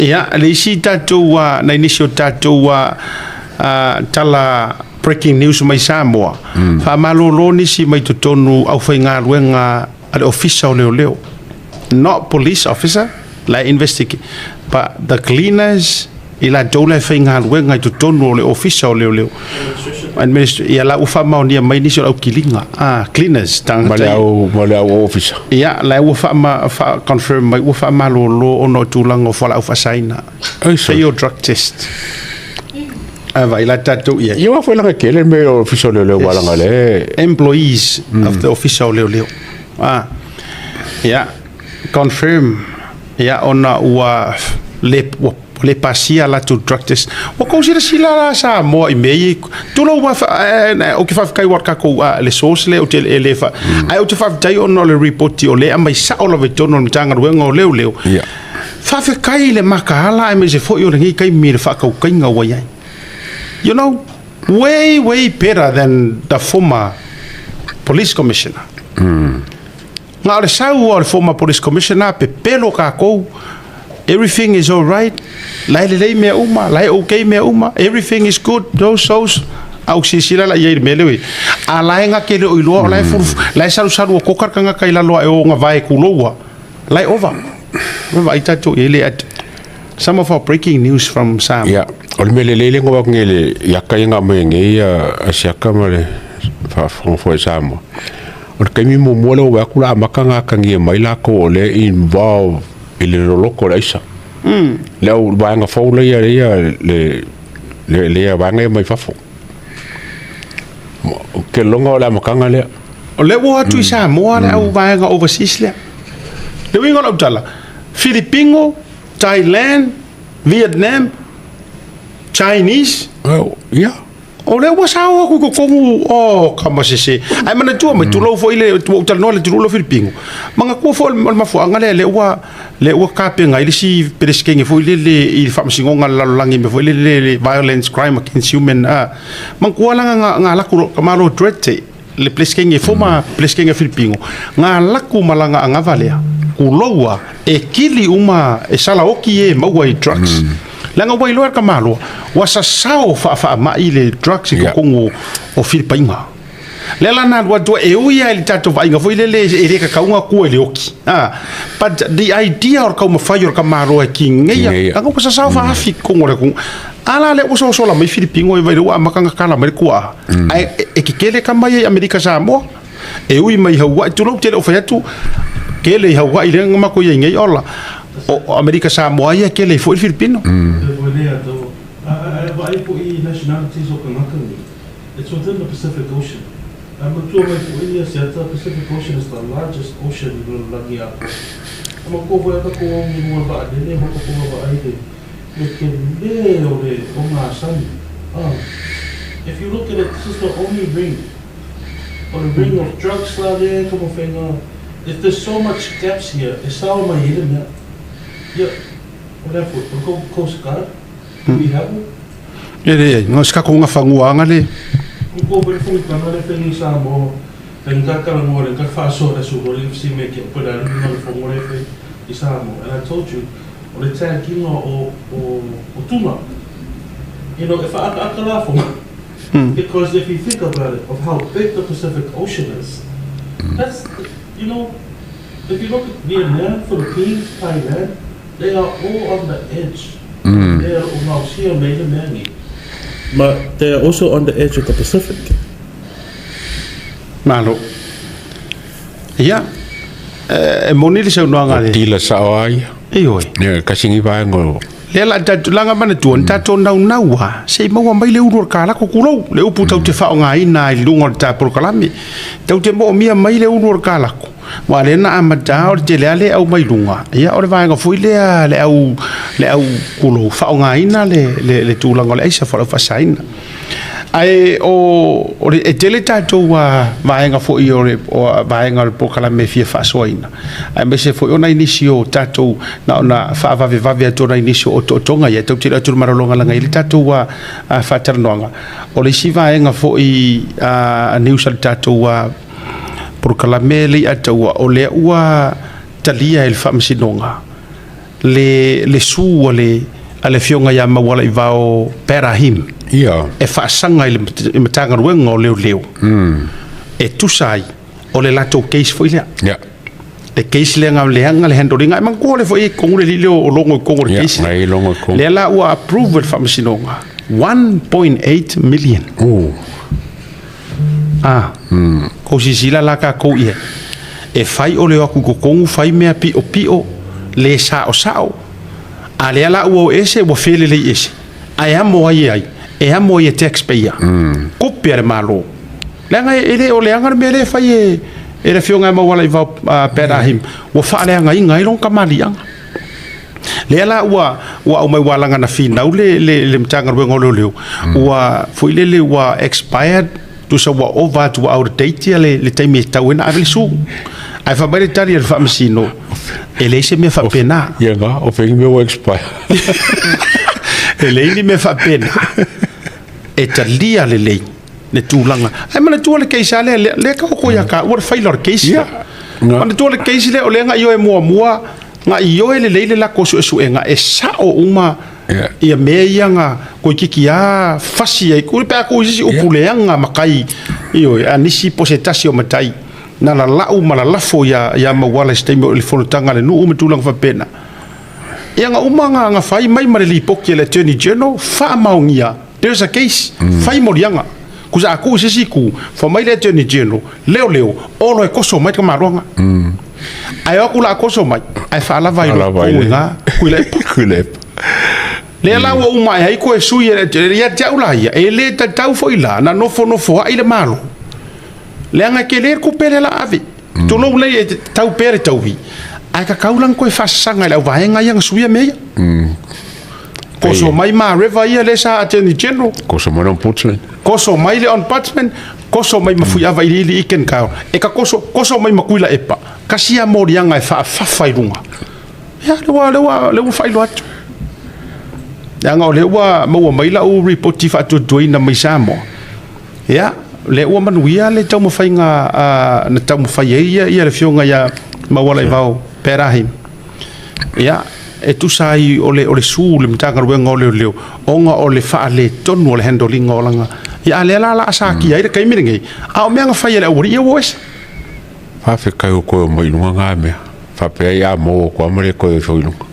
Ia, le isi tatou, nai nisi o tatou tala breaking news mai Samoa, faamalolo nisi mai totonu aufaigaluega a le Ofisa o Leoleo. Not police officer, la e investigate, but the cleaners, i latou la e faigaluega i totonu o le Ofisa o Leoleo. Ia la ua faamaonia mai nisi o le au kiliga, cleaners, Ma tagata le ia. Au, ma le au ofisa. Ia, la ua confirm mai ua faamalolo ona o tulaga o fualaau faasaina. Ai. Fail drug test. A vai la tatou i ai. Ia wa foi langa kele me o ofisa le le walanga le. Employees of the Ofisa o Leoleo. Ah. Ia, confirm. Ia, ona ua le pasia latou drug test. Ua kou silasila la Samoa i mea ia, tulou ua ou te faafetai ua tatou le source lea ou te e le fa, ae ou te faafetai ona o le report o lea aumai sao lava i totonu o le Matagaluega o Leoleo. Faafetai i le makaala aemaise foi o lenei taimi i le faatautaiga ua i ai. Way, way better than the former police commissioner. Na o le sau o le former police commissioner, pepelo tatou, everything is all right, la e lelei mea uma, la e okay mea uma, everything is good, those those. Au silasila la i ai i le mea lea oi. A la e gake le o iloa, o la e fulu, la e salusalu o koka le tagata i lalo ae o gavae kuloua. La e ova. Ua vaai tatou i ai le at. Some of our breaking news from Samoa. Ia, o le mea lelei le ngoa nge le ia kai nga me nge ia asiaka ma le faafofoga foi Samoa. O le taimi muamua lea ua aku la amata ngā kangi e mai lākou o le involve i le loloko o le aisa. Le au vaega fou le ia le ia le le le ia vaega ia mai fafo. O ke longa o le amataga lea. O lea ua o atu i Samoa le au vaega overseas lea. Le uiga o lau tala, Filipino, Thailand, Vietnam, Chinese, Oh, ia. O lea ua sao atu i totonu o kamasese. Ae manatua mai, tulou foi le ua ou talanoa i le atunuu lea o Filipino. Manatua foi o le mafuaaga lea lea ua tapena ai le isi Peresetene foi lele i le Faamasinoga a le Lalolagi i mea foi lele le violence crime against human. Manatua la na alu atu tamaloa Duterte le Peresetene, former Peresetene Filipino, na alu atu ma lana anava lea, tuloua e kili uma e salaoti e maua i drugs. Leaga ua iloa e le tamaloa, ua sasao faafaamai le drugs i totonu o Filipaina. Lea la na alu atu e ui lava i le tatou vaaiga foi lele e le tatau ona tua i le oti. But the idea o le taumafai o le tamaloa e kigeia, Kigeia. leaga ua sasao faaafi i totonu o le atunuu. A la lea ua sosola mai Filipino e vai lea ua amata ona tala mai le tuaa. Ae e tetele tama ia i Amerika Samoa. E ui mai i Hawaii, tulou te le o fai atu, tele i Hawaii lea na matou i ai nei ola. O Amerika Samoa ia e tele ai foi le Filipino. Vaai foi i nationalities o tagata nei. It's within the Pacific Ocean. A matua mai foi ia siata, Pacific Ocean is the largest ocean i lalolagi atoa. A matua foi a tatou ogi lua vaalele ma tatou vaavaai le tele o le o ngā sani. If you look at it, this is the only ring. O le ring of drugs la le ka mawhenga. If there's so much gaps here, e sao mai i le mea. Ia, o lea foi, o le Coast Guard, do we have one? E le, no se kako ngawhanguanga le. Ko ko fo tanga le fengi sa mo le ka kala mo le ka fa so le su le si me ke ko la le no fo mo le fe i sa mo. And I told you, o le tagging o tuna, if I aka la fo, because if you think about it, of how big the Pacific Ocean is, that's if you look at Vietnam, Philippines, Thailand, they are all on the edge. They are all sia me le mea. But they are also on the edge of the Pacific. Malo. Ia, e moni le saunoaga le. Tila sao ai. E oi. Ia, kasingi vaenga o. Lea la tatou langa manatua ni tatou naunaua se i maua mai le ulu o le kalako kulou le upu tau te faaaogaina i luga o le ta polokalame tau te moomia mai le ulu o le kalako ua lea na amata o le tele a le au mai luga ia o le vaega foi lea le au kulou faaaogaina le tulaga o le aisa fualaau faasaina ae o le e tele tatou vaega foi o le o vaega o le polokalame e fia faasoaina aemaise foi o nai nisi o tatou na ona faavavevave atu o nai nisi o otootoga ia tau tele atu le malologa laga i le tatou faatalanoaga o le isi vaega foi news a le tatou polokalame le i ataua o lea ua talia e le Faamasinoga. le le su a le a le Afioga ia Maualaivao Perahim Ia. e faasaga i le Matagaluega o Leoleo e tusa ai o le latou case foi lea. Ia. Le case lea na leaga le handle ina. E manatua le foi i le lile o logo i totonu o le Ia, case. nai logo i totonu. Lea la ua approve e le Faamasinoga 1.8 million. Ah. Kou silasila la tatou i ai. E fai o le o atu i totonu fai mea piopio le saosao. A lea la ua o ese ua felelei ese. Ae amo ai e ai? E amo ai e taxpayer. Tupe a le Malo. Leaga e le o leaga le mea lea e fai e e le Afioga ia Maualaivao Pat Ahim. Ua faaleagaina ai lona tamaliiaga. Lea la ua ua aumai ua alaga na finau le le le Matagaluega o Leoleo ua foi lele ua expired tusa ua ova atu ua out of date ia le le taimi e tatau ai ona ave le su. Ae fai mai le tali a le Faamasino, e leai se mea faapena. Ia na, o fea ni mea ua expire. E leai ni mea faapena. E talia lelei le tulaga. Ae manatua le case lava lea, lea taoto ia taua le faila o le case lea. Manatua le case lea o lea na ioe muamua, na ioe lelei le latou suesuega e sao uma ia mea ia na toeitiiti lava fasi ai pe a tuu i se isi upu leaga matai, ioe, a nisi po o se tasi o matai na lalau ma lalafo ia Mauala i se taimi o le fonotaga a le nuu ma tulaga faapena. Ia na uma na fai mai ma le lipoti a le Attorney General faamaonia there's a case, fai moliaga. Kusa a tuu i se isi itu, fai mai le Attorney General, leo leo, olo e toso mai le tamaloaga. Ae o atu la a toso mai, ae faalava ai loa i ina Tuilaepa. Tuilaepa. Lea la ua uma ae ai toe sui e le Attorney, ia te au la ia, e le tatau foi la na nofonofoai le Malo. Leaga e tele le tupe lea la ave. Tulou lelei e tau pea le tauvi, ae tatau la ona toe faasasaga i le auvaega ia na suia mea ia. Koso mai Mareva ia lea sa Attorney General. Koso mai le Ombudsman. Koso mai le Ombudsman, koso mai ma Fuiava Iliili Iken Kao. E ka koso, koso mai ma Tuilaepa, kasi a moliaga e faafafa i luga. Ia, lea ua, lea ua, lea ua faailoa atu. Leaga o lea ua maua mai lau ripoti faatuatuaina mai Samoa. Ia, lea ua manuia le taumafaiga na taumafai ai ia, ia le afioga ia Maualaivao Perahim. Ia, e tusa ai o le, o le su le Matagaluega o Leoleo, ona o le faaletonu o le handle ina o lana. Ia, a lea la la sakia ai le taimi lenei, a o mea na fai e le aualii ia ua o ese. Faafetai ua toe omai i luga na mea. Faapea ai a maua atu lava ma le toe ifo i luga.